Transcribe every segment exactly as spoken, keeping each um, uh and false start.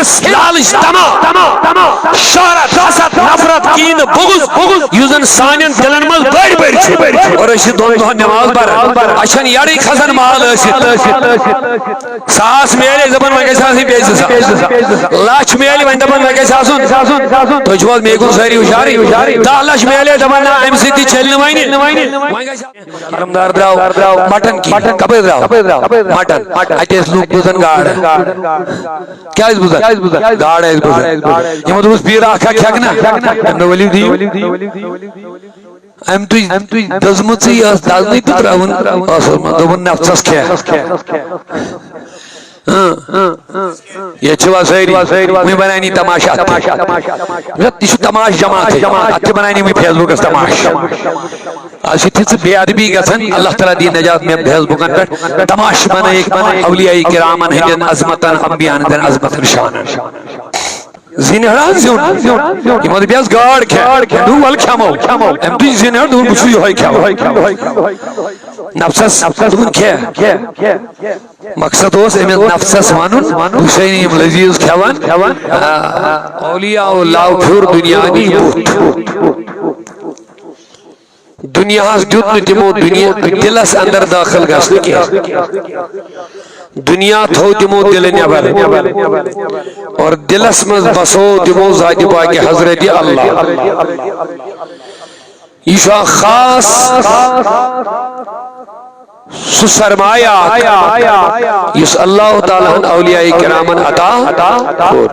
لالچ، طمع، شہرت، حسد، نفرت، کینہٕ، بغض، یُس زن سانٮ۪ن دِلن منٛز بٔڑۍ بٔڑۍ چھُ۔ اور أسۍ چھِ دۄن دۄہن نماز پران، اَسہِ چھَنہٕ یَڑٕے کھسان مال ٲسِتھ۔ ساس میلے، دَپان وۄنۍ گژھِ آسٕنۍ بیٚیہِ زٕ ساس۔ لَچھ میلہِ، وۄنۍ دَپان وۄنۍ گژھِ آسُن۔ تُہۍ چھِو حظ مےٚ کُن سٲری ہُشارٕے؟ دَہ لَچھ میلے، دَپان نہ، اَمہِ سۭتۍ تہِ چَلہِ نہٕ وۄنۍ۔ وۄنۍ گژھِ علمدار درٛاو مٹن کھیٚنہِ۔ کپٲرۍ درٛاو؟ مٹن۔ اَتہِ ٲسۍ لوٗکھ بوزان گاڈٕ۔ کیٛاہ ٲسۍ بوزان؟ گاڈٕ ٲسۍ بوزان۔ یِمو دوٚپُس، "پیٖر، اَکھ اَکھ کھٮ۪کھ نا؟" أمۍ دوٚپ، "ؤلِو دِیِو۔" أمۍ تُج دٔزمٕژٕے ٲس، دَزنٕے تہٕ ترٛٲوٕن ٲسَس منٛز۔ دوٚپُن، "نفژَس کھےٚ۔" اۭں۔ ییٚتہِ چھِوا سٲری؟ وۄنۍ بَناونی تماشہٕ اَتھ تہِ۔ یہِ چھُ تماشہٕ جماعتٕے۔ اَتھ تہِ بَناونی وۄنۍ فیس بُکَس تماشہٕ۔ آز چھِ تِژھ بے ادبی گژھان، اللہ تعالیٰ دی نجات مےٚ فیس بُکَن پٮ۪ٹھ تماشہٕ بنٲیِکھ اولیاء کرامن ہٕنٛدٮ۪ن عظمتن، انبیاء ہٕنٛدٮ۪ن عظمتن شانن۔ زِنہِ ہڑا زیُن۔ یِمو دوٚپ، "یَس گاڈ کھےٚ۔" دوٚپُن، "وَلہٕ کھٮ۪مو۔" أمۍ تُج زِنہِ ہڑ، دوٚپُن، "بہٕ چھُس یِہوٚے کھٮ۪وان۔" نفسس دوٚپُن، "کھےٚ۔" مقصد اوس أمِس نفسس وَنُن، "بہٕ چھُسے نہٕ یِم لذیذ کھٮ۪وان۔ آ، اولیاء اللہ پھیُر دُنیا نِش بُتھ۔" دُنیاہَس دیُت نہٕ تِمو دُنیا دِلَس اندر دٲخل گژھنہٕ کینٛہہ۔ دُنیا تھوٚو تِمو دِلہٕ نٮ۪بر۔ اور دِلَس منٛز بسوو تِمو ذاتِ پاکِ حضرت اللہ۔ یہِ چھُ اکھ خاص سُہ سرمایہ اکھ، یُس اللہ تعالیٰ ہن اولیاء کرامن عطا کوٚر۔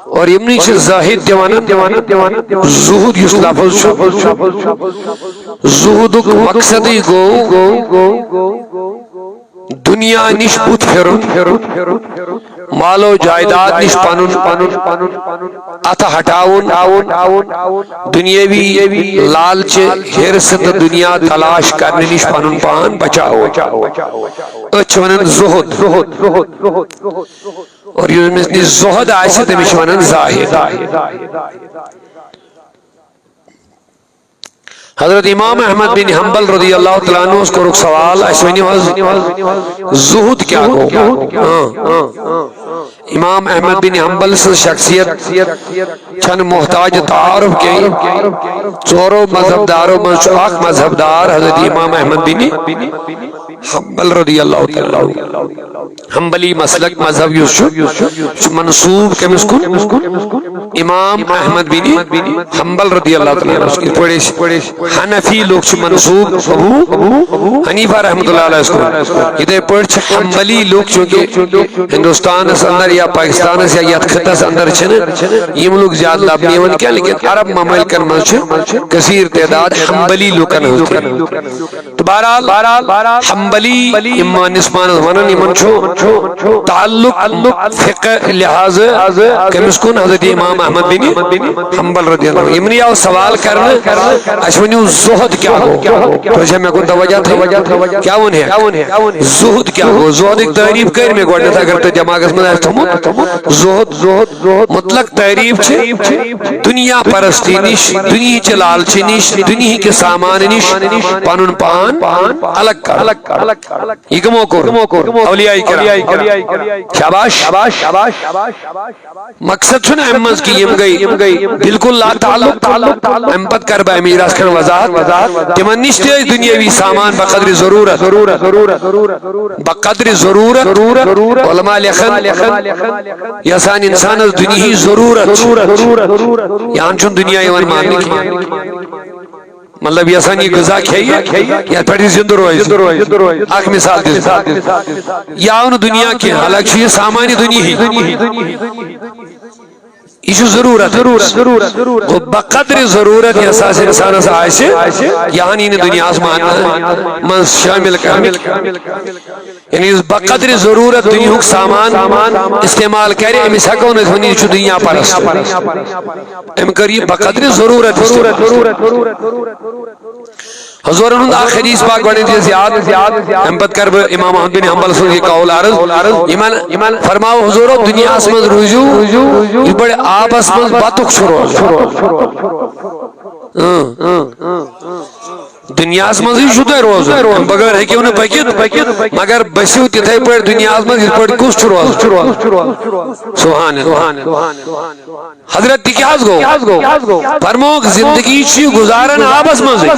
اور یِمنٕے چھِ زاہد تہِ وَنان، زُہُد یُس لفظ چھُ، زُہدُک مقصدٕے گوٚو دُنیا نِش بُتھ پھِرُن، مال و جائیداد نِش پَنُن اَتھٕ ہٹاوُن، دُنیٲوی لالچہِ، حِرصہٕ تہٕ دُنیا تلاش کرنہٕ نِش پَنُن پان بچاوُن۔ أتھۍ چھِ وَنان زُہُد۔ اور یُس أمِس نِش زُہد آسہِ، تٔمِس چھِ وَنان زاہد۔ حضرت امام احمد بن حنبل رضی اللہ تعالیٰ عنہس کوٚرُکھ سوال، "اَسہِ ؤنِو حظ، زُہُد کیٛاہ گوٚو؟" ہاں۔ امام احمد بن حنبل سٕنٛز شخصیت چھَنہٕ محتاج تعارف کینٛہہ۔ ژورو مذہب دارو منٛز چھُ اکھ مذہب دار حضرت امام احمد بن حنبل رضی اللہ تعالیٰ عنہ۔ حنبلی مسلک مذہب یُس چھُ، چھُ منسوب کٔمِس کُن؟ امام احمد بن حنبل رضی اللہ تعالیٰ عنہ۔ یِتھ پٲٹھۍ أسۍ حنفی لوگ چھِ منسوب ابو حنیفہ رحمۃ اللہ علیہ کُن، یِتھے پٲٹھۍ چھِ حنبلی لوگ، چونکہ ہندوستانس اندر یا پاکستانس یا یتھ خطس اندر چھِنہٕ یِم لوگ زیادٕ لبنہٕ یِوان کینٛہہ، لیکن عرب ممالکن منٛز چھِ کثیر تعداد حنبلی لوکن ہٕنٛز تہِ۔ تو بہرحال، حنبلی یِم پانس پانس ونان، یِمن چھُ تعلق فقہ لحاظ کٔمِس کُن؟ حضرت امام احمد بن حنبل رضی اللہ عنہ۔ یِمنٕے آو سوال کرنہٕ، "اَسہِ ؤنِو زُہد کیٛاہ گوٚو؟" تُہۍ چھا مےٚ کُن توجہ تھٲوِتھ؟ کیٛاہ ووٚن ہے؟ زُہد کیٛاہ گوٚو؟ زُہدٕکۍ تعریٖف کٔرۍ مےٚ گۄڈٕنٮ۪تھ، اگر تۄہہِ دٮ۪ماغس منٛز آسہِ تھوٚمُت۔ زُہد، زُہد، مطلق تعریٖف چھِ دُنیا پرستی نِش، دُنیہٕچہِ لالچہِ نِش، دُنیہٕکہِ سامانہٕ نِش پنُن پان الگ کرُن۔ یہِ کٕمو کوٚر؟ اولیاء کرام۔ شاباش۔ مقصد چھُنہٕ اَمہِ منٛز کہِ یِم گٔے بالکل لا تعلق۔ اَمہِ پتہٕ کرٕ بہٕ اَمہِ رژھ کھنڈ وضاحت۔ تِمن نِش تہِ ٲسۍ دُنیٲوی سامان بقدر ضروٗرت۔ بقدر ضروٗرت۔ علماء لیکھن، یژھان انسانس دُنیہٕچ ضروٗرت چھِ، یہِ ہن چھُنہٕ دُنیا یِوان ماننہٕ کینٛہہ۔ مطلب، یژھان یہِ غذا کھیٚیہِ، یتھ پٮ۪ٹھ یہِ زِندٕ روزِ۔ اکھ مثال دِژ۔ یہِ آو نہٕ دُنیا کینٛہہ، حالانکہِ چھُ یہِ سامان دُنیہٕے۔ یہِ چھُ ضروٗرت۔ گوٚو، بقدر ضروٗرت یۄس آسہِ انسانس آسہِ، یہِ ہن یی نہٕ دُنیاہس ماننہٕ منٛز شٲمِل کرنہٕ۔ یعنی یُس بقدر ضروٗرت دُنیہُک سامان استعمال کرِ، أمِس ہٮ۪کو نہٕ أسۍ ؤنِتھ، یہِ چھُ دُنیا پرست۔ أمۍ کٔر یہِ بقدر ضروٗرت استعمال۔ حضورن ہُنٛد اکھ حدیث پاک گۄڈٕنیتھ یُس یاد، اَمہِ پتہٕ کرٕ بہٕ امام احمد بن حنبل سُنٛد یہِ قول عرض۔ یِمن فرماو حضورو، دُنیاہس منٛز روٗزِو یِتھ پٲٹھۍ آبس منٛز بطُخ چھُ روزان۔ اۭں۔ دُنیاہَس منٛزٕے چھُ تۄہہِ روزُن، اَمہِ بغٲر ہیٚکِو نہٕ پٔکِتھ، مگر بٔسِو تِتھَے پٲٹھۍ دُنیاہَس منٛز، یِتھ پٲٹھۍ کُس چھُ روزان۔ سبحان اللہ۔ حضرت، تہِ کیٛاہ حظ گوٚو؟ فرمووُکھ، زندگی چھِ گُزاران آبَس منٛزٕے،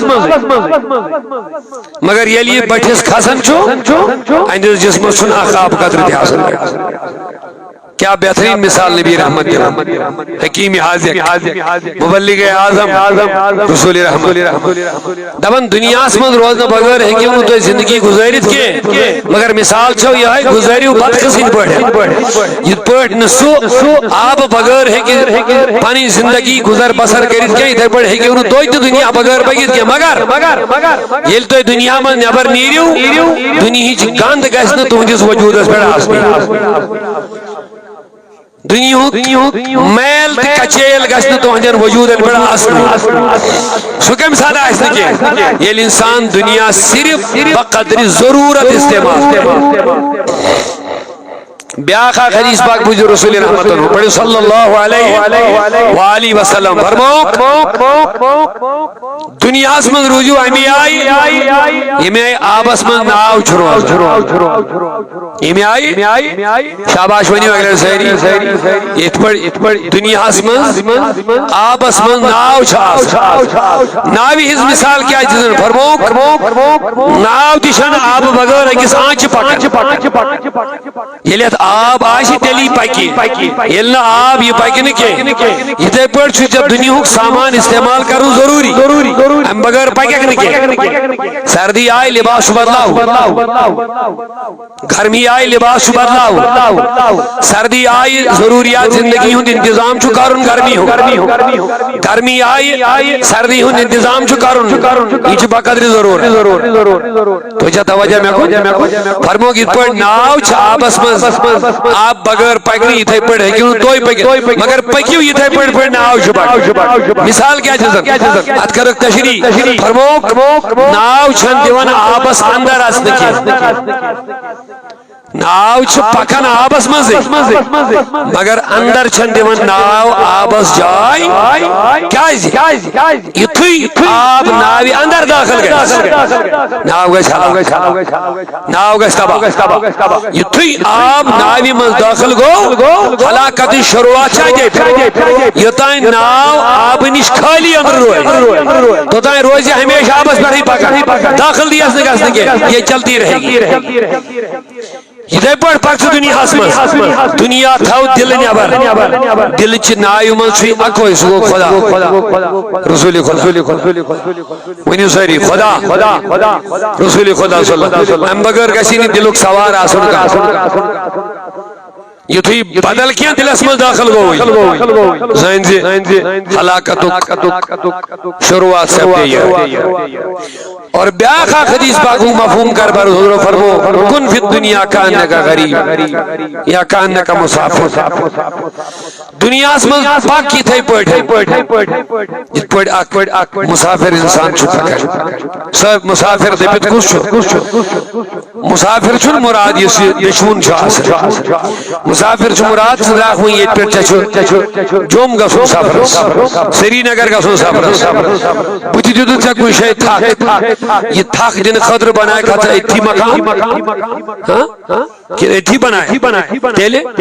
مگر ییٚلہِ یہِ بٔٹھِس کھسان چھُ، أہٕنٛدِس جسمَس چھُنہٕ اکھ آبہٕ قطرٕ تہِ آسان۔ کیا بہترین مثال نبی رحمت دِوان، حکیم حاذق، مبلغ اعظم، رسول رحمت۔ دپان، دُنیاہَس منٛز روزنہٕ بغٲر ہیٚکِو نہٕ تُہۍ زندگی گُزٲرِتھ کینٛہہ، مگر مثال چھو یِہوٚے، گُزٲرِو بطخہٕ سٕنٛدۍ پٲٹھۍ۔ یِتھ پٲٹھۍ نہٕ سُہ آبہٕ بغٲر ہیٚکہِ پنٕنۍ زندگی گُزر بسر کٔرِتھ کینٛہہ، یِتھَے پٲٹھۍ ہیٚکِو نہٕ تُہۍ تہِ دُنیا بغٲر پٔکِتھ کینٛہہ۔ مگر ییٚلہِ تُہۍ دُنیا منٛز نٮ۪بر نیٖرِو، دُنیہٕچ گنٛد گژھِ نہٕ تُہٕنٛدِس وجوٗدس پٮ۪ٹھ آسنٕے۔ دُنیہُک میل تہٕ کچیل گژھِ نہٕ تُہنٛدٮ۪ن وجوٗدن پٮ۪ٹھ آسنٕے۔ سُہ کَمہِ ساتہٕ آسہِ نہٕ کینٛہہ؟ ییٚلہِ اِنسان دُنیا صرف بقدرِ ضروٗرت استعمال کرِ۔ بیٛاکھ اکھ حدیث پاک بوٗزِو رسول رحمتن ہُنٛد، پٔرِو صلی اللہ علیہ وآلہ وسلم، فرمووُکھ، دُنیاہَس منٛز روٗزِو اَمی آیہِ، ییٚمہِ آیہِ آبَس منٛز ناو چھُ روزان۔ ییٚمہِ آیہِ، شاباش، ؤنِو اَکہِ لَٹہِ سٲری۔ یِتھ پٲٹھۍ، یِتھ پٲٹھۍ دُنیاہَس منٛز آبَس منٛز ناو چھِ آسان۔ ناوِ ہٕنٛز مثال کیٛاہ چھِ دِژمٕژ؟ فرمووُکھ، ناو تہِ چھَنہٕ آبہٕ بغٲر أکِس آنٛچہِ پَکان۔ ییٚلہِ اَتھ آب آسہِ، تیٚلی پَکہِ۔ ییٚلہِ نہٕ آب یہِ پَکہِ نہٕ کینٛہہ۔ یِتھَے پٲٹھۍ چھُ ژےٚ دُنیاہُک سامان استعمال کَرُن ضروٗری۔ اَمہِ بغٲر پَکَکھ نہٕ کینٛہہ۔ سردی آیہِ، لباس چھُ بدلاوُن۔ گرمی آیہِ، لباس چھُ بدلاوُن۔ سردی آیہِ، ضروٗریات زندگی ہُنٛد انتظام چھُ کرُن گرمی ہُنٛد۔ گرمی آیہِ، سردی ہُنٛد انتظام چھُ کرُن۔ یہِ چھُ بقدرِ ضروٗرت۔ تُہۍ چھا توجہ مےٚ کُن؟ فرمووُکھ، یِتھ پٲٹھۍ ناو چھِ آبس منٛز، آب بغٲر پکہِ نہٕ، یِتھے پٲٹھۍ ہیٚکِو نہٕ تُہۍ پٔکِتھ، مگر پٔکِو یِتھے پٲٹھۍ، پٲٹھۍ ناو چھُ پکان۔ مثال کیٛاہ چھِ زن؟ اتھ کرو تشریح۔ فرمووُکھ، ناو چھَنہٕ دِوان آبس اندر اژنہٕ کینٛہہ۔ ناو چھِ پکان آبس منٛزٕے، مگر اندر چھَنہٕ دِوان ناو آبس جاے۔ کیٛازِ؟ یُتھُے آب ناوِ اندر دٲخل گژھِ، ناو گژھِ ہلاک، ناو گژھِ تباہ۔ یُتھُے آب ناوِ منٛز دٲخل گوٚو، ہلاکتٕچ شروٗعات چھِ اَتے پٮ۪ٹھ۔ یوٚتام ناو آبہٕ نِش خٲلی أنٛدرٕ روزِ، توٚتام روزِ ہمیشہِ آبس پٮ۪ٹھٕے پکان، دٲخل دیس نہٕ گژھنہٕ کینٛہہ، یہ چلتی رہے گی۔ یِتھے پٲٹھۍ پکھ ژٕ دُنیاہس منٛز۔ دُنیا تھاو دِلہٕ نٮ۪بر۔ دِلہٕ چہِ ناوِ منٛز چھُے اکوے، سُہ گوٚو خدا۔ رسول خدا۔ ؤنِو سٲری، خدا۔ رسول خدا صلی اللہ علیہ وسلم۔ امہِ بغٲر گژھِ نہٕ دِلُک سوار آسُن کانٛہہ۔ یُتھُے بدل کینٛہہ دِلس منٛز دٲخل گوٚوٕے، زٲنۍ زِ ہلاکتُک شروٗعات سپدے یہِ۔ اور بیٛاکھ اکھ حدیث پاکُک مفہوم کر بر حضور فرمو، کن فی الدنیا کانک غریب یا کانک مسافر۔ دُنیاہس منٛز پک یِتھے پٲٹھۍ، یِتھ پٲٹھۍ اکھ، اکھ مسافر انسان چھُ پکان۔ سُہ مسافر دٔپِتھ کُس چھُ؟ مسافر چھُنہٕ مُراد یُس یہِ دٔچھوُن چھُ آسان۔ مسافر چھُ مُراد، ژٕ درٛاکھ وۄنۍ ییٚتہِ پٮ۪ٹھ، ژےٚ چھُ جوٚم گژھُن سفرس، سرینگر گژھُن سفرس۔ بہٕ تہِ دِتُتھ ژےٚ کُنہِ جایہِ تھکھ۔ یہِ تھکھ دِنہٕ خٲطرٕ بنایکھا ژٕ أتھی مکان؟ ہاں؟ کِنہٕ أتھی بنایہِ؟ تیٚلہِ؟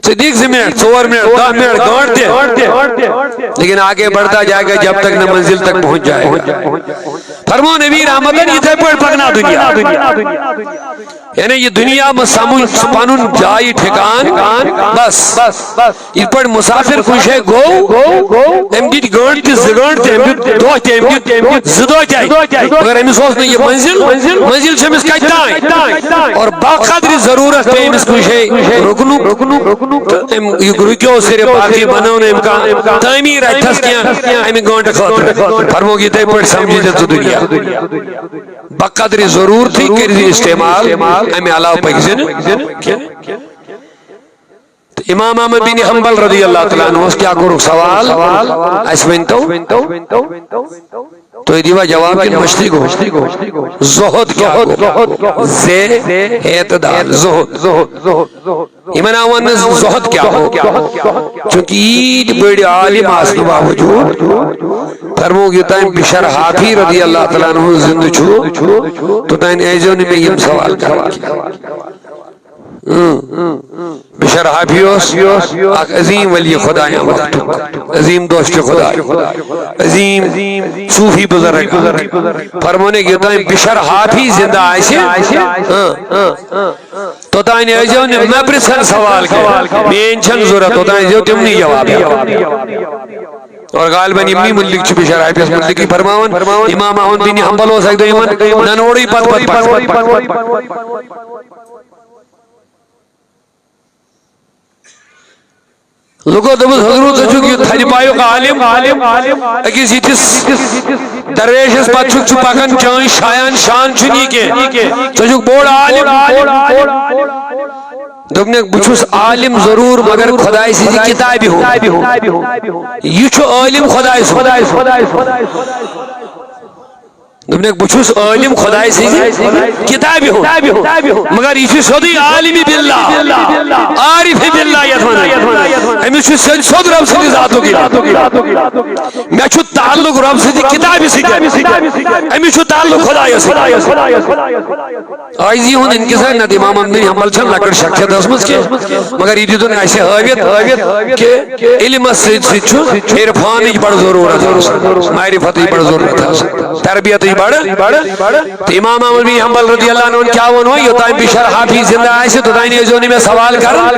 ژٕ دِکھ زٕ منٹ، ژور منٹ، دَہ منٹ، گٲنٛٹہٕ تہِ۔ لیکن آگے بڑھتا جائے گا جب تک نہ منزل تک پہنچ جائے گا۔ فرمو نبی رحمتن، یِتھے پٲٹھۍ پکناو دُنیا۔ یعنی یہِ دُنیا مہ سمجھ پنُن جایہِ ٹھکان۔ بس۔ یِتھ پٲٹھۍ مسافر کُنہِ جایہِ گوٚو، أمۍ دِتۍ گٲنٛٹہٕ تہِ، زٕ گٲنٛٹہٕ تہِ، أمۍ دیُت دۄہ تہِ، أمۍ دیُت زٕ دۄہ تہِ۔ مگر أمِس اوس نہٕ یہِ منزل، منزل چھِ أمِس کتہِ تام۔ اور بقدر ضرورت پیٚیہِ أمِس کُنہِ جایہِ رُکنُک۔ تہٕ أمۍ، یہِ رُکیو صرف، باقٕے بنٲو نہٕ أمۍ کانٛہہ تعمیٖر اَتھس کینٛہہ اَمہِ گٲنٛٹہٕ خٲطرٕ۔ فرمووُکھ یِتھے پٲٹھۍ سمجھی ژےٚ ژٕ دُنیا۔ بقدر ضرورتٕے کٔرۍ زِ استعمال، اَمہِ علاوٕ پٔکۍ زِ نہٕ کینٛہہ۔ تہٕ امام احمد بن حنبل رضی اللہ تعالیٰ عنہ کیا کوٚرُکھ سوال؟ اسہِ ؤنۍ تو، تُہۍ دیوا جواب کِنہٕ مٔشتٕے گوٚو؟ زہد کیا گوٚو؟ زے اعتدال، زہد۔ یِمن آو وننہٕ زہد کیا گوٚو؟ چونکہ ییٖتۍ بٔڑۍ عالم آسنہٕ باوجود فرمووُکھ، یوٚتام بشر حافی رضی اللہ تعالیٰ عنہ زندٕ چھُ، توٚتام ٲسۍزیو نہٕ مےٚ یِم سوال کران۔ اۭں۔ بشر حافی اوس اکھ عظیم ولی خدایان وقتُک، عظیم دوست خدای، عظیم صوفی بزرگ۔ فرمونے یوٚتام بشر حافی زندہ آسہِ، اۭں، توٚتام ٲسۍزیو نہٕ مےٚ پرژھن سوال کینٛہہ، میٲنۍ چھنہٕ ضروٗرت، توٚتام ٲسۍزیو تِمنٕے جواب ہٮ۪وان۔ اور غالباً یِمنٕے مُتعلق چھُ بشر حافیس مُتعلقٕے فرماوان۔ امام احمد بن حنبل اوس اکہِ دۄہ یِمن ننوڑٕے پتہٕ پتہٕ پکان۔ لوٗکو دوٚپُس، حضور، ژٕ چھُکھ یہِ تھدِ پایُک عالم، أکِس یِتھِس درویشس پتہٕ چھُکھ ژٕ پکان، چٲنۍ شایان شان چھُنہٕ یہِ کینٛہہ، ژٕ چھُکھ بوٚڑ عالم۔ دوٚپنَکھ، بہٕ چھُس عالم ضروٗر، مگر خدایہِ سٕنٛزِ کِتابہِ ہُنٛد۔ یہِ چھُ عٲلِم خدایہِ سُنٛد۔ دوٚپنَکھ، بہٕ چھُس عٲلِم خۄداے سٕنٛزِ کِتابہِ ہُنٛد، مگر یہِ چھُ سیوٚدُے عالمِ باللہ، عارفِ باللہ یَتھ وَنان۔ أمِس چھُ سیوٚد سیوٚد رۄب سٕنٛدِ ذاتُک علم۔ مےٚ چھُ تعلق رۄب سٕنٛزِ کِتابہِ سۭتۍ، أمِس چھُ تعلق خۄدایَس سۭتۍ۔ عاجزی ہُنٛد انکسار، نتہٕ امام احمد بن حنبل چھَنہٕ لۄکٕٹ شخصیت ٲسمٕژ کینٛہہ، مگر یہِ دیُتُن اَسہِ ہٲوِتھ کہِ علمس سۭتۍ سۭتۍ چھُ عرفانٕچ بڑٕ ضروٗرت آسان، معرفتٕچ بڑٕ ضروٗرت آسان، تربیتٕچ بڑٕ۔ تہٕ امام احمد بن حنبل رضی اللہ عنہ کیٛاہ ووٚن وۄنۍ؟ یوٚتام بشر حافی زندہ آسہِ، توٚتام ٲسۍزیو نہٕ مےٚ سوال کران۔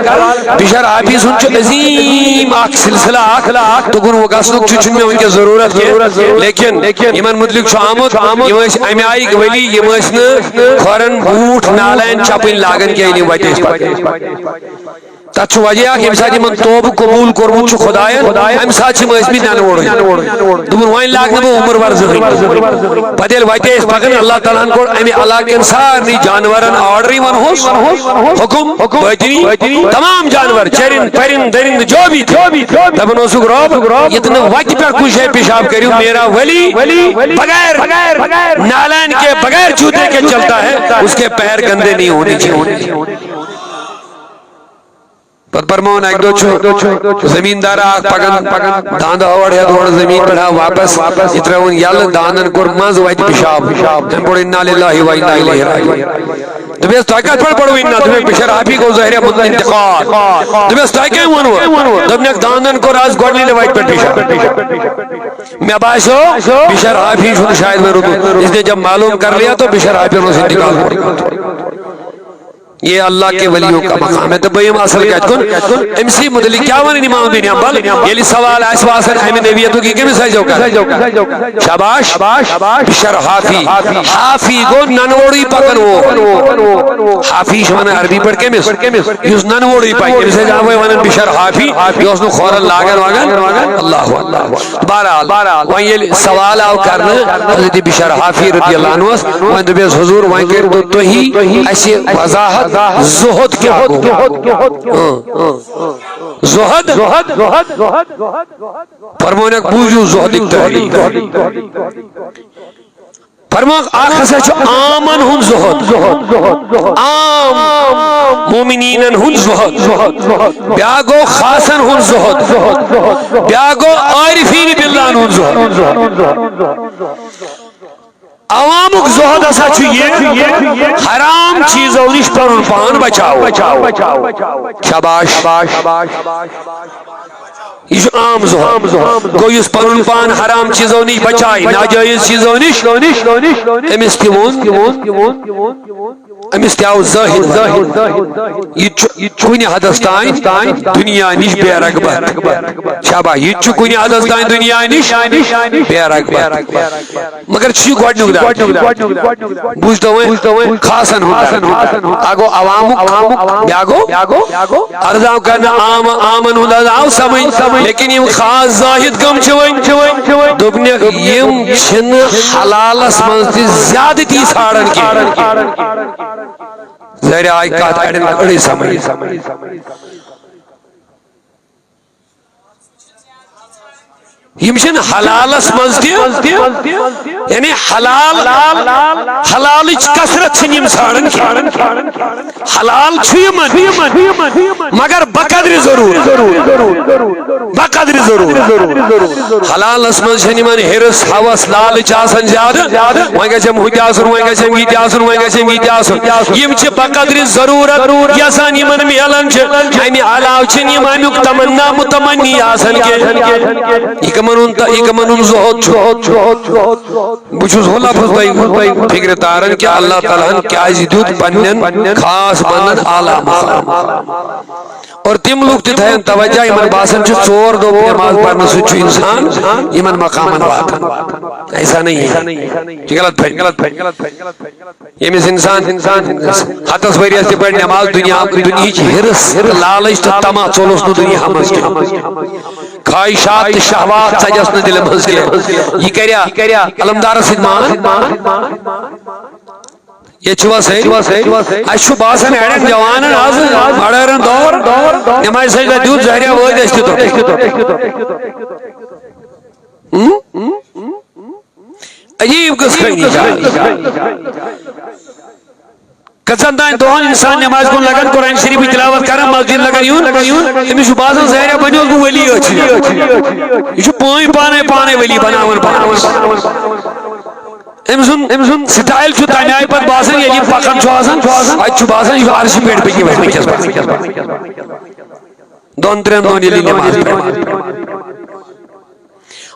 بشر حافی سُنٛد چھُ عظیٖم اکھ سلسلہٕ اکھ، تُکُن وۄنۍ گژھنُک چھُ، چھُنہٕ مےٚ وٕنکیٚس ضروٗرت کینٛہہ، لیکن یِمن مُتعلق چھُ آمُت، یِم ٲسۍ امہِ آیِکۍ ولی، یِم ٲسۍ نہٕ کھۄرن بوٗٹھ نالین چپٕنۍ لاگان کینٛہہ، ییٚلہِ یِم وتہِ ٲسۍ پکان۔ تتھ چھُ وجہ اکھ، ییٚمہِ ساتہٕ یِمن توبہٕ قبوٗل کوٚرمُت چھُ خۄداین، امہِ ساتہٕ چھِ یِم ٲسمٕتۍ ننہٕ ووڑٕے۔ دوٚپُن، وۄنۍ لاگہٕ نہٕ بہٕ عمر ور زٕہٕنۍ۔ پتہٕ ییٚلہِ وتہِ ٲسۍ پکان، اللہ تعالیٰ ہن کوٚر امہِ علاقہٕ کٮ۪ن سارنٕے جانورن آرڈرٕے، ونہوس حُکم، بٲطنی، تمام جانور، چرند، پرند، درند، جو بھی تھے، دپان اوسُکھ، رۄب، ییٚتہِ نہٕ وتہِ پٮ۪ٹھ کُنہِ جایہِ پیشاب کٔرِو، میرا ولی بغیر نالین کے، بغیر جوتے کے چلتا ہے، اس کے پیر گندے نہیں ہونے چاہیے۔ پتہٕ پرمون اکہِ دۄہ چھُ زمیٖندار اکھ پکان، داندٕ ہٲڑ ہٮ۪تھ اورٕ زمیٖن پٮ۪ٹھ آو واپس، یہِ ترٲوٕن یَلہٕ، داندن کوٚر منٛز وتہِ پِشاب۔ تٔمۍ پوٚر انا للہ و انا الیہ راجعون۔ دوٚپمَس، تۄہہِ کتھ پٮ۪ٹھ پوٚروٕ انا؟ دوٚپمَس، بشر حافی گوٚو ظٲہرِ مُتعلق انتقال۔ دوٚپمَس، تۄہہِ کٔمۍ ووٚنوٕ؟ دوٚپنَکھ، داندن کوٚر از گۄڈٕنِچ لٹہِ وتہِ پٮ۪ٹھ پِشاب۔ مےٚ باسیو، بشر حافی چھُنہٕ شاید وۄنۍ روٗدمُت۔ اس نے جب معلوم کر لیا تو بشر حافی اوس انتقال کوٚرمُت۔ یہ اللہ کے ولیوں کا مقام ہے۔ تو بہٕ یِمہٕ اصل کتہِ کُن؟ أمۍ سٕے مُتعلق کیٛاہ وَنان امام بن حنبل؟ ییٚلہِ سوال آسہِ وۄنۍ آسان امہِ نبیتُک، یہِ کٔمِس ٲسۍزیو کران؟ شاباش۔ بشر حافی۔ حافی گوٚو ننہٕ ووڑٕے پکان وول۔ حافی چھِ وَنان عربی پٲٹھۍ کٔمِس؟ یُس ننہٕ ووڑٕے پکہِ، أمِس ٲسۍ اَوَے وَنان بشر حافی، یہِ اوس نہٕ کھۄرن لاگان واگان۔ اللہ اکبر۔ بہرحال، وۄنۍ ییٚلہِ سوال آو کرنہٕ حضرت بشر حافی رضی اللہ عنہس، وۄنۍ دوٚپُس، حضور، وۄنۍ کٔرۍتو تُہی اَسہِ وضاحت، زہد کیٛاہ گوٚو؟ اۭں۔ زہد؟ فرمونکھ، بوٗزِو زہدٕکۍ تعریٖف۔ فرموکھ، اکھ ہسا چھُ عامن ہُنٛد زہد، عام مومنیٖنن ہُنٛد زہد، بیٛاکھ گوٚو خاصن ہُنٛد زہد، بیٛاکھ گوٚو عارفین باللہن ہُنٛد زہد۔ عوامُک زہد ہسا چھُ یہِ، حرام چیٖزو نِش پنُن پان بچاوُن۔ شاباش۔ یہِ چھُ عام زہد۔ گوٚو یُس پنُن پان حرام چیٖزو نِش بچایہِ، ناجٲیز چیٖزو نِش، أمِس تہِ ووٚن، أمِس تہِ آو زٲہد وننہٕ۔ یہِ چھُ کُنہِ حدس تام دُنیا نِش بے رغبت۔ شاباش، یہِ تہِ چھُ کُنہِ حدس تام دُنیا نِش بے رغبت۔ مگر چھُ یہِ گۄڈٕنیُک درجہٕ۔ بوٗزتو وۄنۍ خاصن ہُنٛد درجہٕ۔ اکھ گوٚو عوامُک، بیٛاکھ گوٚو عرض آو کرنہٕ عام، عامن ہُنٛد حظ آو سمجھ، لیکن یِم خاص زاہد کم چھِ وۄنۍ؟ دوٚپنکھ، یِم چھِنہٕ حلالس منٛز تہِ زیادتی ژھانڈان کینٛہہ۔ ظٲہرِ آیہِ کتھ اڑٮ۪ن أڑٕے سمجھ۔ یِم چھِنہٕ حلالس منٛز تہِ، یعنی حلال، حلالٕچ کثرت چھِنہٕ یِم ژھانڈان کینٛہہ۔ حلال چھُ یِمن، مگر بقدرِ ضروٗرت، بقدرِ ضروٗرت۔ حلالس منٛز چھِنہٕ یِمن حرص، ہوس، لالچ آسان زیادٕ۔ وۄنۍ گژھٮ۪م ہُہ تہِ آسُن، وۄنۍ گژھٮ۪م یہِ تہِ آسُن، وۄنۍ گژھٮ۪م یہِ تہِ آسُن۔ یِم چھِ بقدرِ ضروٗرت یژھان یِمن میلان چھِ، امہِ علاوٕ چھِنہٕ یِم امیُک تمنا متمنی آسان کینٛہہ۔ یہِ کمن ہُنٛد، یہِ کمن ہُنٛد زُہد چھُ؟ بہٕ چھُس ہُہ لفظ تۄہہِ فکرِ تاران کہِ اللہ تعالیٰ ہن کیازِ دیُت پننٮ۪ن خاص بندن اعلیٰ مقام۔ اور تِم لُکھ تہِ تھاون توجہ، یِمن باسان چھُ ژور دۄہ نماز پرنہٕ سۭتۍ چھُ انسان یِمن مقامن واتان۔ ایسا نہیں ہے۔ یہ غلط فہمی۔ ییٚمِس انسان ہتس ؤرۍیَس تہِ پرِ نماز، دُنیا، دُنیہٕچ حرص تہٕ لالچ تہٕ طمع ژوٚلُس نہٕ دُنیا منٛز کینٛہہ۔ خواہشات تہٕ شہوات ژجس نہٕ دِلہِ منٛز کینٛہہ۔ یہِ کریا علمدارس سۭتۍ مان؟ ییٚتہِ چھِوا سٲری؟ اَسہِ چھُ باسان اَڑٮ۪ن جوانن آز ماڈٲرٕن دور، نمازِ سجدہ دیُت، ظہریا وٲتۍ أسۍ تہِ توٚت۔ ہُم؟ عجیب قٕصہٕ چھُ یہِ جان۔ کٔژن تام دۄہن انسان نمازِ کُن لگان، قرآن شریفٕچ تلاوت کران، مسجد لگان یُن، أمِس چھُ باسان ظاہرہ بنیوس بہٕ ولی أتھۍ سۭتۍ۔ یہِ چھُ پٲنۍ پانے پانے ولی بناوان پانس۔ أمۍ سُنٛد، أمۍ سُنٛد سٹایل چھُ تمہِ آیہِ پتہٕ باسان، ییٚلہِ یہِ پکان چھُ آسان، اَتہِ چھُ باسان یہِ چھُ عرشہِ پٮ۪ٹھ پٔکِتھ ؤتھمٕتِس۔ دۄن ترٛٮ۪ن دۄہن ییٚلہِ یہِ نماز پرِ۔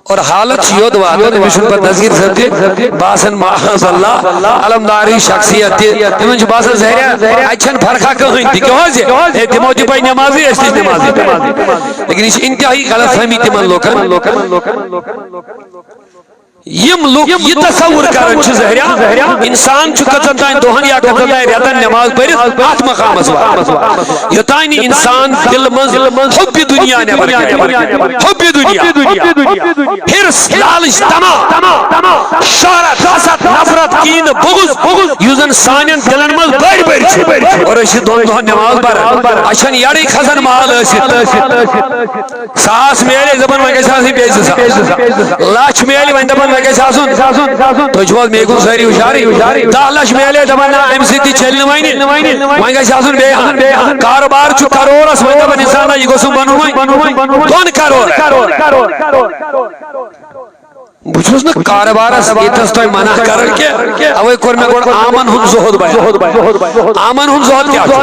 اور حالت چھِ یوٚت واتان، أمِس چھُنہٕ پتہٕ نذیر صٲب تہِ باسان، معاذ اللہ، علمدارٕے شخصیت تہِ۔ تِمن چھُ باسان، ظاہرہ، اَتہِ چھَنہٕ فرقہ کٕہٕنۍ تہِ۔ کیٛازِ؟ ہے، تِمو تہِ پَرِ نمازٕے، أسۍ تہِ نمازٕے۔ لیکن یہِ چھِ انتہٲیی غلط فہمی تِمن لوٗکن۔ یِم لُکھ یہِ تصور کران چھِ، ظاہرہ، انسان چھُ کٔژن تام دۄہن یا کٔژن تام رٮ۪تن نماز پٔرِتھ اتھ مقامس واتان، یوٚتام نہٕ انسان دِلہٕ منٛز حب دنیا نٮ۪بر کڑِ۔ حب دنیا، حرص، لالچ، طمع، شہرت، حسد، نفرت، کینہٕ، بغض، یُس زن سانٮ۪ن دِلن منٛز بٔڑۍ بٔڑۍ چھِ۔ اور أسۍ چھِ دۄن دۄہن نماز پران، اَسہِ چھَنہٕ یَڑٕے کھسان مال ٲسِتھ۔ ساس میلے، دَپان وۄنۍ گژھِ آسٕنۍ بیٚیہِ زٕ ساس۔ لَچھ میلہِ، وۄنۍ دَپان وۄنۍ گژھِ آسُن۔ تُہۍ چھِو حظ مےٚ کُن سٲری ہُشارٕے؟ دَہ لَچھ میلے، دَپان نہ، اَمہِ سۭتۍ تہِ چَلہِ نہٕ وۄنۍ۔ وۄنۍ گژھِ آسُن بیٚیہِ ہَن۔ کارٕبار چھُ کَرورَس، وۄنۍ دَپان اِنسان، نہ، یہِ گوٚژھ نہٕ بَنُن وۄنۍ دۄن کَرورَن۔ بہٕ چھُس نہٕ کارٕبارس ییٚتٮ۪س تۄہہِ منع کران کینٛہہ، اوے کوٚر مےٚ گۄڈٕ عامن ہُنٛد زُہد بیان۔ عامن ہُنٛد زُہد کیٛاہ چھُ؟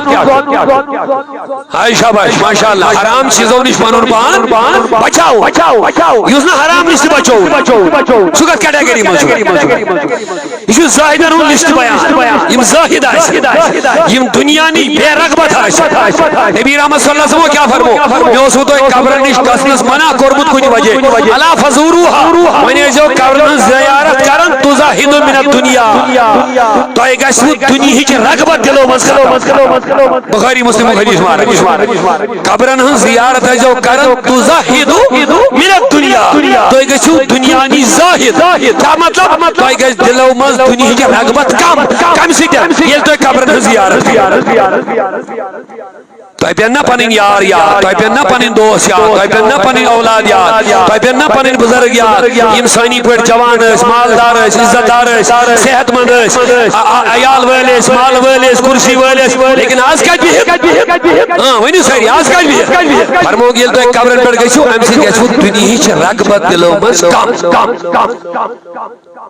ہاے شاباش، ماشاء اللہ، حرام چیٖزو نِش پنُن پان بچاو۔ یُس نہٕ حرام نِش تہِ بچوو، سُہ کتھ category منٛز چھُ؟ یہِ چھُ زاہدن ہُنٛد لسٹ بیان۔ یِم زاہد آسہِ، یِم دُنیا نِش بے رغبت آسہِ۔ نبی رحمت صلی اللہ علیہ وسلم کیٛاہ فرمو؟ مےٚ اوسوٕ تۄہہِ قبرن نِش گژھنس منع کوٚرمُت کُنہِ وجہ۔ الا فزوروها۔ وۄنۍ ٲسۍزیو قبرن ہٕنٛز زیارت کران، تزاہدوا من الدنیا۔ تۄہہِ گژھِوٕ دُنیہٕچ رغبت دِلو منٛز ختم۔ بخاری مسلم حدیث مبارک۔ قبرن ہٕنٛز زیارت ٲسۍزیو کران، تزاہدوا من الدنیا۔ تُہۍ گٔژھِو دُنیا نِش زاہد۔ کیٛاہ مطلب؟ تۄہہِ گژھِ دِلو منٛز دُنیہٕچ رغبت کم۔ کمہِ سۭتۍ؟ ییٚلہِ تُہۍ قبرن ہٕنٛز زیارت کٔرِو۔ تۄہہِ پیٚن نا پنٕنۍ یار یاد، تۄہہِ پیٚن نا پنٕنۍ دوست یاد، تۄہہِ پیٚن نا پنٕنۍ اولاد یاد، تۄہہِ پیٚن نا پنٕنۍ بُزرگ یاد، یِم سٲنی پٲٹھۍ جوان ٲسۍ، مالدار ٲسۍ، عزت دار ٲسۍ، صحت مند ٲسۍ، ع-، ع-، عیال وٲلۍ ٲسۍ، مال وٲلۍ ٲسۍ، کُرسی وٲلۍ ٲسۍ، لیکن آز کتہِ بِہِتھ؟ ہاں، ؤنِو سٲری، آز کتہِ بِہِتھ؟ فرمووُکھ، ییٚلہِ تۄہہِ قبرن پٮ۪ٹھ گٔژھِو، امہِ سۭتۍ گژھِوٕ دُنیہٕچ رغبت دِلو منٛز کم۔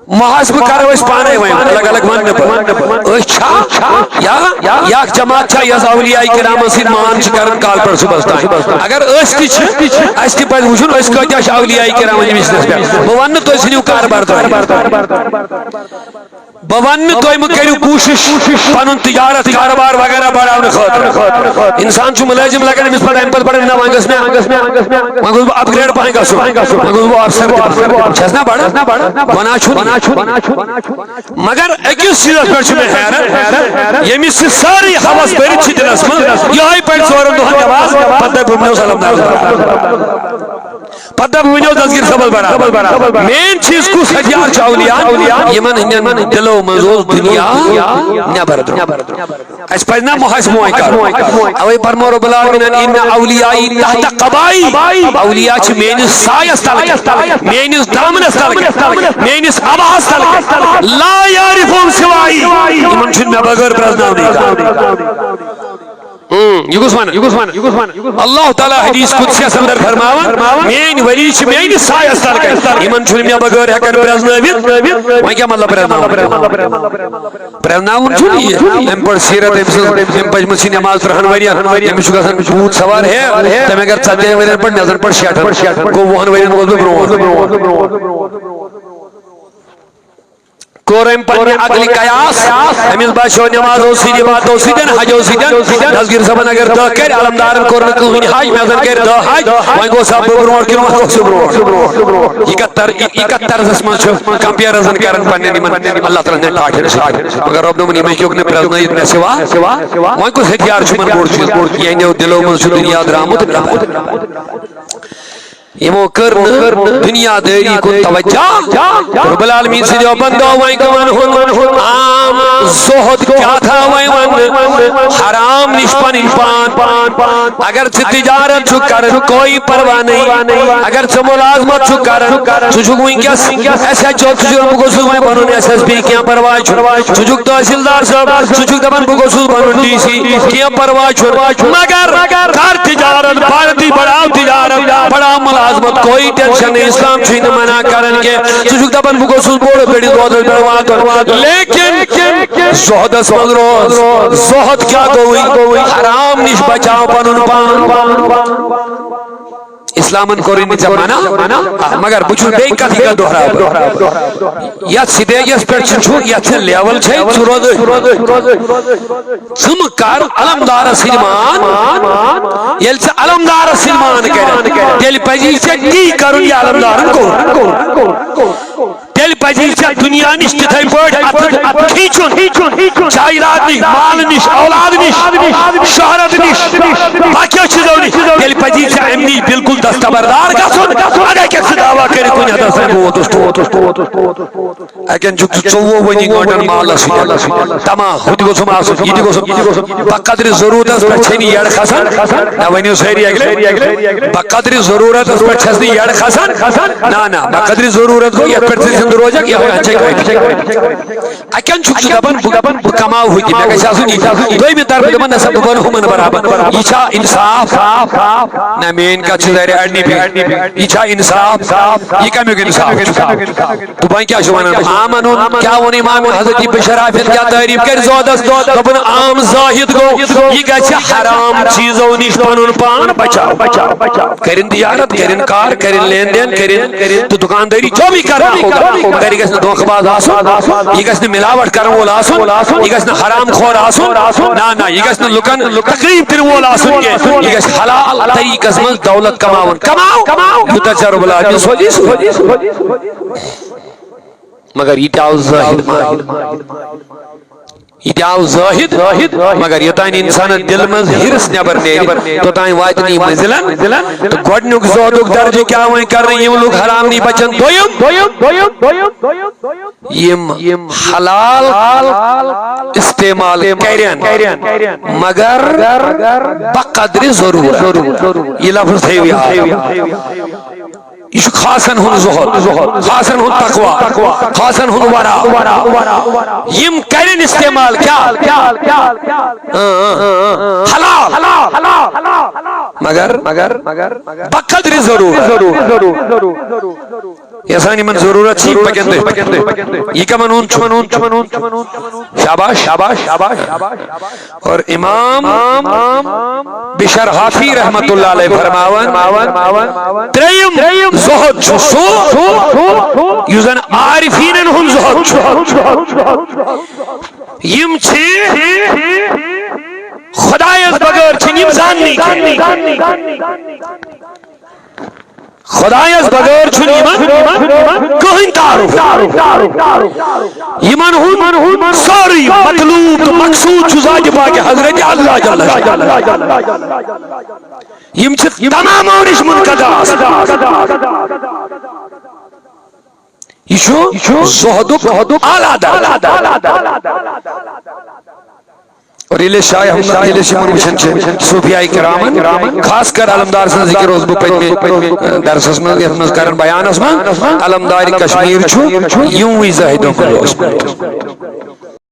محاسبہٕ کرو أسۍ پانے وۄنۍ، الگ الگ ونہٕ نہٕ بہٕ۔ أسۍ چھا یا، یا اکھ جماعت چھا یۄس اولیاء کرامن سۭتۍ مان چھِ کران کالہٕ پٮ۪ٹھ صبحس تام؟ اگر أسۍ تہِ چھِ، اَسہِ تہِ پزِ وٕچھُن أسۍ کۭتیاہ چھِ اولیاء کرام ییٚمِس نسبت۔ بہٕ ونہٕ نہٕ تُہۍ ژھٕنِو کارٕبار ترٲوِتھ۔ بہٕ ونہٕ نہٕ تُہۍ مہٕ کٔرِو کوٗشِش پنُن تجارت کارٕبار وغیرہ بڑاونہٕ خٲطرٕ۔ انسان چھُ مُلٲزِم لگان، أمِس پتہٕ، امہِ پتہٕ پڑھن نہ، وۄنۍ گژھِ مےٚ، وۄنۍ گوٚژھ بہٕ اپگریڈ پہن گژھُن، وۄنۍ گوٚژھ بہٕ افسر تہِ بنُن۔ چھَس نہ بڑان؟ گۄناہ چھُنہٕ یہِ۔ مگر أکِس چیٖزس پٮ۪ٹھ چھُ مےٚ حیرت، ییٚمِس یہِ سٲرٕے ہوس بٔرِتھ چھِ دِلس منٛز، یِہوٚے پرِ ژورن دۄہن نٮ۪ماز، پتہٕ دَپہِ بہٕ مےٚ اوس علمدار۔ پتہٕ دَپہِ بہٕ مےٚ اوس دستگیر صٲبس برابر۔ مین چیز کُس ہتھیار چھُ اولیاء؟ یِمن ہٕنٛدٮ۪ن دِلو منٛز اوس دُنیا نٮ۪بر درٛامُت۔ اَسہِ پَزِ نا محاسبہٕ وۄنۍ کَرُن؟ اَوَے فرمو رب العالمینن، "ان اولیائی تحت قبائی"، اولیاء چھِ میٲنِس سایَس تَل گٔمٕتۍ، میٲنِس دامنَس تَل گٔمٕتۍ، میٲنِس عباہَس تَل گٔمٕتۍ۔ "لا یعرفہم سوائی"، یِمن چھُنہٕ مےٚ بغٲر پرٛزناونٕے کانٛہہ۔ ہم، یہِ کُس وَنان؟ یہِ کُس وَنان؟ یہِ کُس وَنان؟ اللہ تعالیٰ حدیث قدسیَس اندر فرماوان، "میٲنۍ ولی چھِ میٲنِس سایَس تَل گٔمٕتۍ، یِمن چھُنہٕ مےٚ بغٲر ہٮ۪کان پرٛزنٲوِتھ۔" وۄنۍ کیٛاہ مطلب پرٛزناوُن؟ پرٛزناوُن چھُنہٕ یہِ۔ أمۍ پٔر سیرت، أمۍ سٕنٛز، أمۍ پٔجمٕژ چھِ نٮ۪ماز تٕرٛہَن ؤرِین، أمِس چھُ گژھان بھوٗت سوار۔ ہے، تٔمۍ اگر ژتجی ؤرِین پٮ۪ٹھ، مےٚ زَن پٔر شیٹھَن۔ گوٚو، وُہَن ؤرِین گوس بہٕ برونٛٹھ۔ کوٚر أمۍ پننہِ عقلہِ قیاس، أمِس باسیو نٮ۪مازو سۭتۍ، عبادتو سۭتۍ، حجو سۭتۍ، دستگیر صٲبن اگر دَہ کرِ، علمدارن کوٚر نہٕ کٕہٕنۍ حج، مےٚ زَن کرِ دَہ حج، وۄنۍ گوٚو سا بہٕ برونٛٹھ کِنہٕ وۄنۍ گوٚو سُہ برونٛٹھ؟ یہِ کتھ تر-، یہِ، یہِ کتھ طرزس منٛز چھُ کمپیرزن کران پننٮ۪ن یِمن اللہ تعالیٰ ہن ٹاٹھٮ۪ن سۭتۍ؟ مگر رب دوٚپُن، یِم ہیٚکِوکھ نہٕ پرٛزنٲیِتھ مےٚ سِوا۔ وۄنۍ کُس ہتھیار چھُ یِمن بوٚڑ چیٖز؟ یِہنٛدیو دِلو منٛز چھُ دُنیا درٛامُت نٮ۪بر۔ یِمو کٔر نہٕ دُنیا دٲری کُن توجہ۔ رب العالمین سٕنٛدیو بندو، وۄنۍ کمن ہُنٛد عام زہد کیٛاہ تھاو وۄنۍ وننہٕ؟ حرام نِش پنٕنۍ پان۔ اگر ژٕ تجارت چھُکھ کران، کوئی پرواہ نہیں۔ اگر ژٕ ملازمت چھُکھ کران، ژٕ چھُکھ وٕنکیٚس ایس ایچ او، ژٕ چھُکھ، بہٕ گوٚژھُس وۄنۍ بنُن ایس ایس پی، کینٛہہ پرواہ چھُنہٕ۔ ژٕ چھُکھ تحصیلدار صٲب، ژٕ چھُکھ دپان، بہٕ گوٚژھُس بنُن ڈی سی، کینٛہہ پرواہ چھُنہٕ۔ مگر کر تجارت، بڑھ تہِ بڑھاو تجارت، بڑھاو ملازمت، کوئی ٹینشن نہیں، اسلام چھُے نہٕ منع کران کینٛہہ۔ ژٕ چھُکھ دپان، بہٕ گوٚژھُس بوٚڑ بٔڑِس دۄدَس پٮ۪ٹھ واتُن۔ لیکن زہدس منٛز روز، زہد کیٛاہ گوٚوٕے؟ حرام نِش بچاو پنُن پان۔ اسلامن کوٚرُے نہٕ ژےٚ منع، آ، مگر بہٕ چھُس بیٚیہِ کتھ یہِ کتھ دۄہراوٕ بہٕ۔ یتھ سٹیجس پٮ۪ٹھ ژٕ چھُکھ، یتھ ژےٚ لیول چھے، ژٕ روز أتھۍ۔ ژٕ مہٕ کر علمدارس سۭتۍ مان۔ ییٚلہِ ژٕ علمدارس سۭتۍ مان کرکھ، تیٚلہِ پزی ژےٚ تی کرُن، یہِ علمدارن کوٚر۔ تیٚلہِ پزی ژےٚ دُنیا نِش تِتھے پٲٹھۍ اتھٕ کھیٖچُن، جائیداد نِش، مال نِش، اولاد نِش، شہرت نِش۔ باقیو چیٖزو نِش۔ تیٚلہِ پزی ژےٚ امہِ نِش بالکل دستبردار گژھُن۔ اگر کیٛاہ ژٕ دعویٰ کٔرِتھ کُنہِ حدس تام ووتُس۔ اتٮ۪ن چھُکھ ژٕ ژوٚوُہ ؤنی گٲنٛٹن مالس سۭتۍ۔ تمام، ہُہ تہِ گوٚژھُم آسُن، یہِ تہِ گوٚژھُم۔ بقدرِ ضروٗرتس پٮ۪ٹھ چھے نہٕ یٔڑ کھسان۔ مےٚ ؤنِو سٲری اکہِ لٹہِ، بقدرِ ضروٗرتس پٮ۪ٹھ چھس نہٕ یٔڑ کھسان۔ نہ، نہ، بقدرِ ضروٗرت گوٚو یتھ پٮ۪ٹھ ژٕ زندٕ روزکھ، یہوے ہن چھے کٲفی۔ اتٮ۪ن چھُکھ ژٕ دپان، بہٕ، بہٕ کماو ہُہ تہِ، مےٚ گژھِ آسُن یہِ تہِ۔ دوٚیمہِ طرفہٕ دپان، نہ سا، بہٕ بنہٕ ہُمن برابر۔ یہِ چھا انصاف؟ نہ، میٲنۍ کتھ چھِ ظاہرِ اڑنی پٮ۪ٹھ۔ یہِ چھا انصاف؟ یہِ کمیُک انصاف چھُ؟ تہٕ وۄنۍ کیٛاہ چھُ ونان؟ آمن ہُنٛد کیٛاہ ووٚن امام حضرت بشر حافظ، کیٛاہ تعریف کرِ زہدس؟ دوٚپُن، عام زاہد گوٚو، یہِ گژھِ حرام چیٖزو نِش پنُن پان بچاو۔ کرن تجارت، کرن کار، کرن لین دین، کرن تہٕ دکانداری، جو بھی کرنا ہوگا، مگر یہِ گژھِ نہٕ دھوکہٕ باز آسُن، یہِ گژھِ نہٕ ملاوٹ کرن وول آسُن، یہِ گژھِ نہٕ حرام خور آسُن۔ نہ، نہ، یہِ گژھِ نہٕ لُکن تکلیف دِنہٕ وول آسُن کینٛہہ۔ یہِ گژھِ حلال طریٖقس منٛز دولت کماوُن۔ کماو، یوٗتاہ ژےٚ رب العالمین سوزی سُہ۔ مگر یہِ تہِ آو زٲہد ماحول۔ یہِ تہِ آو زٲہد، مگر یوٚتانۍ انسانس دِلہٕ منٛز حرص نٮ۪بر نیرِ، توٚتانۍ واتہِ نہٕ یہِ منزلن۔ تہٕ گۄڈٕنیُک زہدُک درجہٕ کیٛاہ وۄنۍ کرنہٕ؟ یِم لُکھ حرام نی بچن۔ دوٚیُم، یِم حلال استعمال کرن، مگر بقدر ضرورت۔ یہِ لفظ تھٲیِو یاد۔ یہِ چھُ خاصن ہُنٛد زُہد، خاصن ہُنٛد تقویٰ، خاصن ہُنٛد ورع۔ یِم کرن استعمال کیٛاہ؟ اۭں، اۭں، اۭں۔ حلال۔ مگر بقدر ضرورت۔ یہِ آسان یِمن ضروٗرت چھِ، یہِ پکن تٔتھۍ پٮ۪ٹھ۔ یہِ کمن ہُنٛد چھُ؟ شاباش، شاباش، شاباش۔ اور امام بشر حافی رحمت اللہ علیہ فرماوان، ترٛیٚیِم زہد چھُ سُہ، یُس زن عارفینن ہُنٛد زہد چھُ۔ یِم چھِ خدایس بغٲر چھِنہٕ یِم زاننٕے کینٛہہ۔ خدایس بغٲر چھُنہٕ یِمن کٕہٕنۍ تعارُف۔ یِمن ہُنٛد سورُے مطلوب تہٕ مقصود چھُ ذاتِ پاکہِ حضرت اللہ جل شانہ۔ یِم چھِ تمامو نِش منقطع آسان۔ یہِ چھُ زہدُک اعلیٰ درجہ۔ اور ییٚلہِ أسۍ شاہ احمد، ییٚلہِ أسۍ یِمن وٕچھان چھِ، صوفیاء کرامن، خاص کر علمدار سٕنٛز ذِکِر اوسُس بہٕ پٔتمہِ درسس منٛز، یتھ منٛز کران بیانس منٛز، علمدار کشمیر چھُ یِموٕے زٲہدو منٛز اوسمُت۔